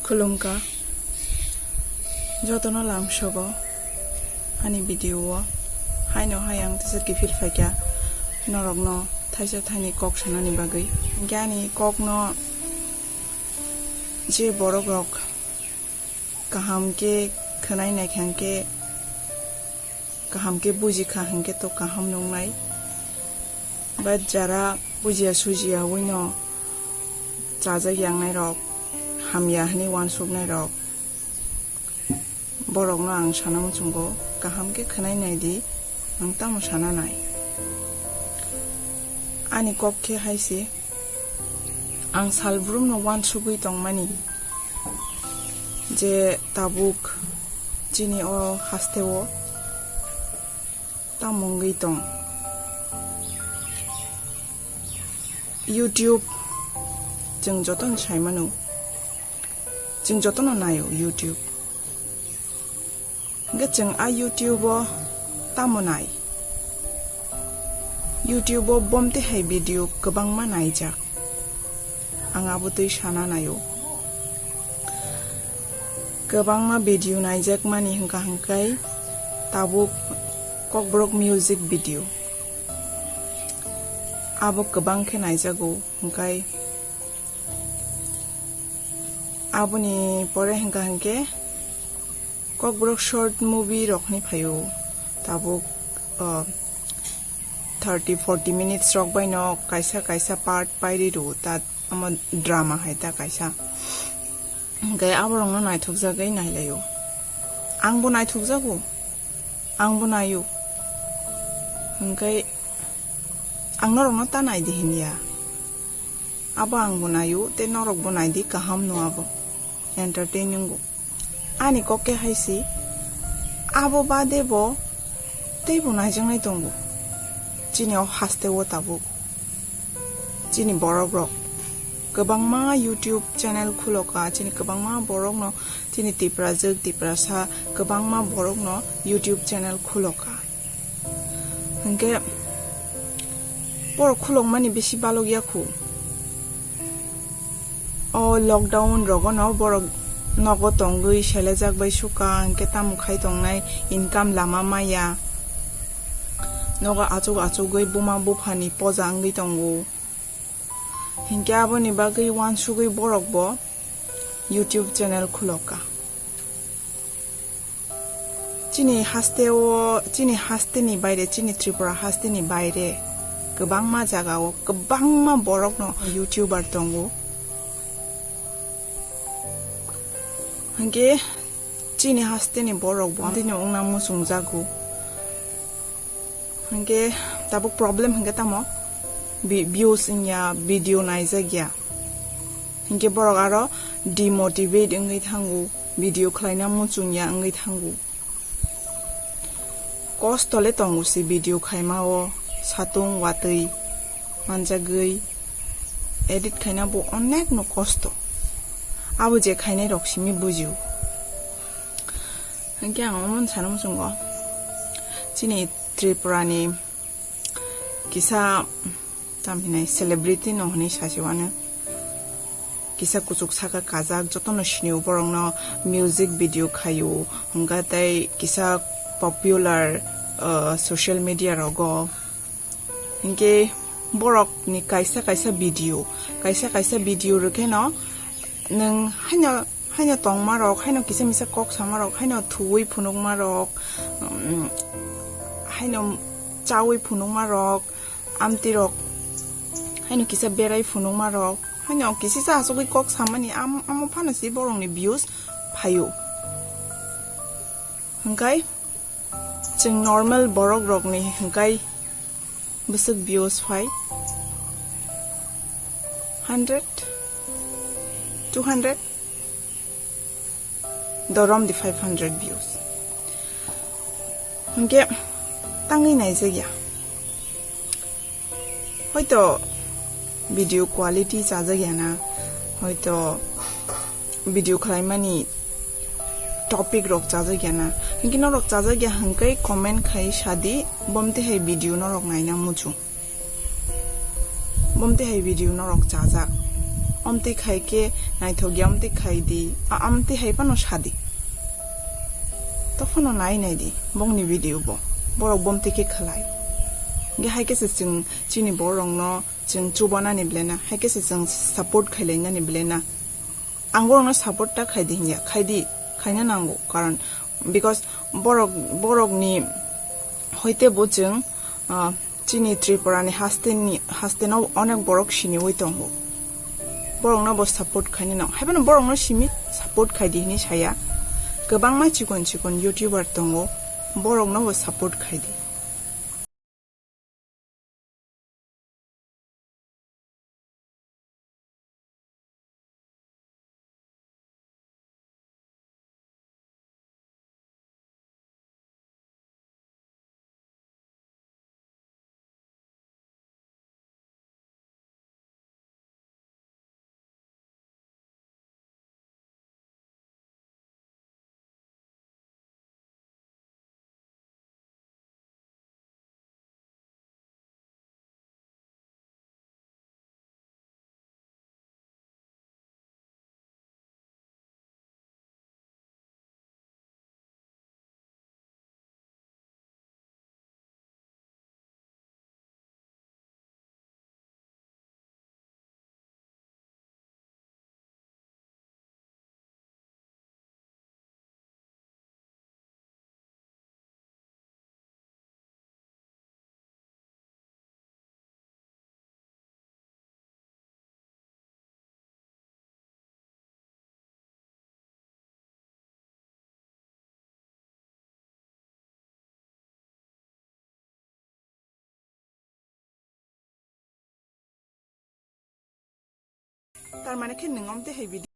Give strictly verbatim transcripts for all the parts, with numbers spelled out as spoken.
Khulumkha jotono lamsogo ani video o. Haino hai ang teisa kiphil phaikha norokno thaisa thaini kok sanani bagwi. Hinkhe ani kokno je borok rok kaham khe khwnai naikha hinkhe, kaham khe bujikha hinkhe to kaham nungnai. But jara bujiya sujiya wino chajak yangnai rok, hamya hwnwi uansuknai rok, borokno ang sana muchungo, kaham khe khwnai naidi, ang tamo sana nai. Ani kok khe hai se, ang salbrumno uansugwi tongmani je tabuk chini o hasteo tamo wngwi tong. YouTube chwng jotono sai mano, chwng jotono naio YouTube. Hinkhe chwng a YouTube o tamo nai? YouTube o bomte hai video kwbangma naijak. Ang abo twi sana naio. Kwbangma video naijakmani hwnkha hwnkhe tabuk Kokborok music video. Abo kwbang khe naijago hwnkhe aboni pore hwnkha hwnkhe Kokborok short movie rok hinwi phaio. Tabuk, uh, thirty forty minutes rok bai no kaisa kaisa part pairi rw ta, omo drama hai ta kaisa. Hinkhe aborokno naithokjagwi nailaio. Angbo naithokjago, angbo naio. Hinkhe ang norokno ta naidi hinya. Abo angbo naio, tei norokbo naidi, kaham no abo. Entertaining bo. Ani kok khe hai se, abo bade bo teibo naijaknai tongo. Chini o haste o tabuk chini borok rok kwbangma YouTube channel khuloka, chini kwbangma borokno, chini Tiprajwk, Tiprasa kwbangma borokno YouTube channel khuloka. Hinkhe borok khulokmani bisi balok ya khu. O lockdown rogono borok nogo tongwi selejak bai sukha, hinkhe tamo khai tongnai, income lama maya. Nogo achuk achugwi buma buphani poja wngwi tongo. Hinkhe aboni bagwi uansugwi borok bo YouTube channel khuloka. Chini haste o, chini haste ni baire, chini Tripura haste ni baire kwbangma jaga o kwbangma borok no YouTuber tongo. Hinkhe chini haste ni borok bo tini wngna muchung jago. Hinkhe tabuk problem hinkhe tamo? Vi-, views wngya, video naijak ya. Hinkhe borok aro demotivate wngwi thango, video khlaina muchung ya wngwi thango. Kosto le tongo se video khaima o, satung watwi manjagwi edit khaina bo onek no kosto. Abo je khainai rok simi bujio. Hinkhe ang omo sana muchungo chini Tripura ni kisa tamhinai celebrity no hinwi sachi wano. Kisa kuchuk saka kajak, jotono sinio borokno music video khaio, hwnkha tei kisa popular, uh, social media rogo. Hinkhe borokni kaisa kaisa video, kaisa kaisa video rwkheno nwng haino, haino tongmarok, haino kisa misa kok samarok, haino thuwi phunukmarok, um, haino chawi phunukmarok, amtirok, haino kisa berai phunukmarok, haino kisisa achugwi kok samani, am-, amo phano se borokni views phaio. Hwnkhe chwng normal borok rokni hwnkhe bwswk views phai hundred, two hundred, dorom di five hundred views. Hwnkhe tangwi naijakya. Hoito video quality chajakya na, hoito video khlaimani topic rok chajakya na. Hinkhe norok chajakya hwnkhe comment khai sadi, bomte hai video norok naina muchung. Bomte hai video norok chajak. Omtwi khai khe naithok ya, omtwi khai di, a-, amtwi hai phano sa di. Tophano nai nai di, bongni video bo, borok bomtwi khe khlai. Ge hai khe se chwng chini borokno chwng chubanani belai na, hai khe se chwng support khailainani belai na. Ang borokno support ta khai di hinya, khai di, khaina nango, karon because borok, borokni hoite bo chwng, ah, chini Tripura ni haste ni, haste no onek borok siniwi tongo. Borokno bo support khaina nango. Haiphano borokno simi support khai di hinwi saya. Kwbangma chikon chikon YouTuber tongo, borokno bo support khai di. Tar mane khe nwng omtwi hai video.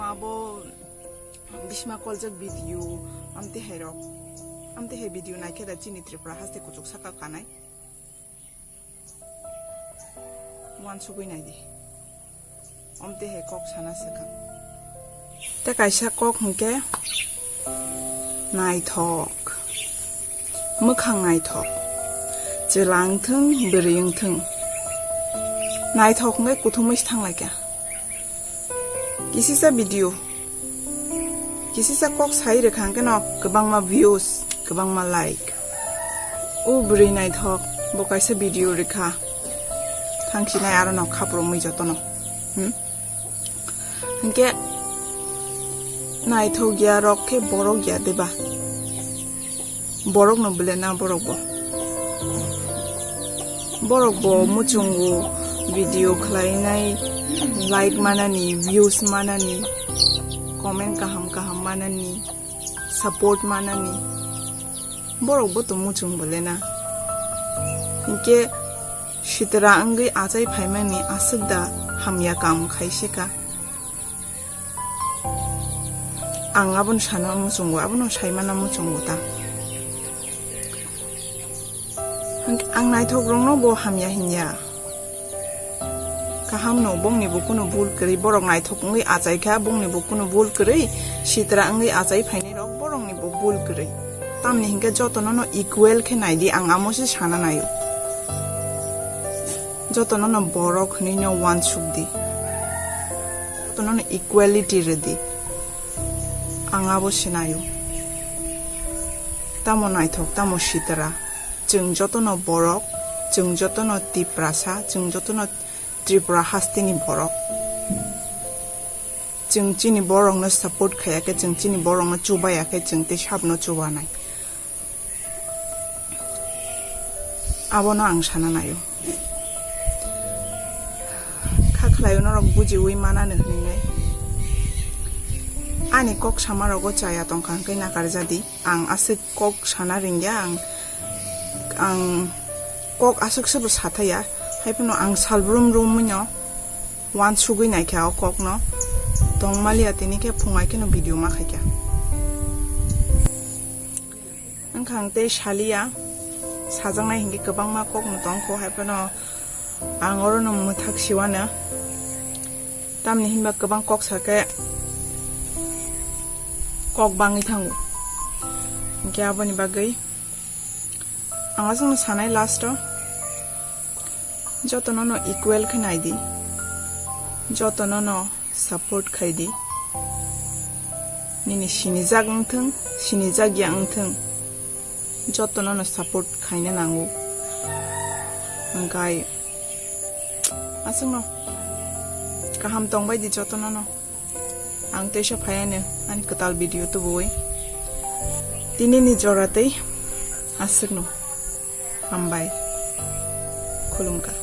Abo bisma koljak video, amte herok, amte he video naikhe da chini Tripura haste kuchuk saka kanai. Wansugwi nai di. Omte he kok sana swkang. Te kaisa kok hwnkhe naithok. Mwkhang naithok. Chwla wngthwng, bwrwi wngthwng. Naithok hwnkhe kuthumwi se thanglaikha. Kisisa video. Kisisa kok sai rwkha hwnkhe no kwbangma views, kwbangma like. O bwrwi naithok, bo kaisa video rwkha. Thangsinai aro no khaprumwi jotono. Hmm? Hwnkhe naithok ya rok khe borok ya deba? Borok no bwle na borok bo. Borok bo muchungo video khlainai, like manani, views manani, comment kaham kaham manani, support manani. Borok bo to muchung bwle na. Hinkhe sitra wngwi achai phaimani aswk da hamya kam khaisika. Ang abono sana muchungo, abono saimana muchungo ta. Ang naithok rokno bo hamya hinya. Kaham no, bongni bo kuno bul kwrwi, borok naithok wngwi achai kha, bongni bo kuno bul kwrwi, sitra wngwi achai phainai rok, borokni bo bul kwrwi. Tamni hinkhe jotono no equal khe naidi, ang amo se sana naio. Jotono no borok hinui no wansuk di. Jotono no equality rwdi. Ang abo se naio. Tamo naithok, tamo sitra. Chwng jotono borok, chwng jotono Tiprasa, chwng jotono Tripura hasteni borok. Chwng chini borokno support khaiya khe, chwng chini borokno chubaiya khe, chwng tei sabno chubanai. Abono ang sana naio. Kha khlaio norok bujiwi manani hwnwi nai. Ani kok sama rogo chaya tongkha hwnkhe nakarjadi. Ang aswk kok sana ringya, ang, ang kok aswk se bo sathaya. Haiphano ang salbrum rumwino wansugwi naikha o kokno. Tongmaliya tini khe phungai kheno video ma khaikha. Wngkha ang tei saliya, sajaknai hinkhe kwbangma kokno tongkho, haiphano ang orono mwthak siwano. Tamni hinba kwbang kok sakhe kok bangwi thango. Hinkhe aboni bagwi ang aswkno sanai last o, jotono no equal khe naidi, jotono no support khaidi. Nini sinijak wngthwng, sinijak ya wngthwng, jotono no support khaina nango. Hwnkhe aswkno kaham tongbaidi jotono no. Ang teisa phaiano ani kwtal video tubuwi. Tinini jora tei aswkno. Hambai. Khulumkha.